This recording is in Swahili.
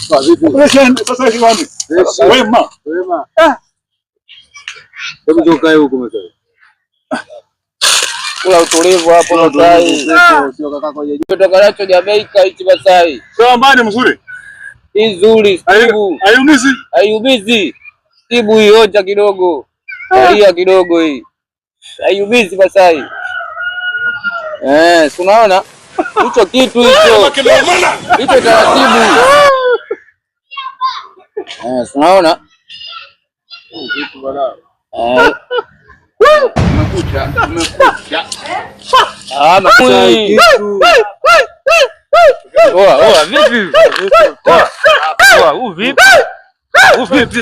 Sasa hivi wani? Wema. Wema. Hebu njoo kae huko mzee. Kula utulivu hapo Masai. Sio kakako yeye. Kutoka nacho Jamaica hichi Masai. Sio ambaye ni mzuri. Hii nzuri, Stibu. Haiumizi. Haiumizi. Stibu hii onja kidogo. Kalia kidogo hii. Haiumizi Masai. Eh, si unaona? Hicho kitu hicho. Hicho taratibu. Eh, si unaona? Eh. Ah, Masai. Oa, oa, vipi? Oa, oa, u vipi? U vipi?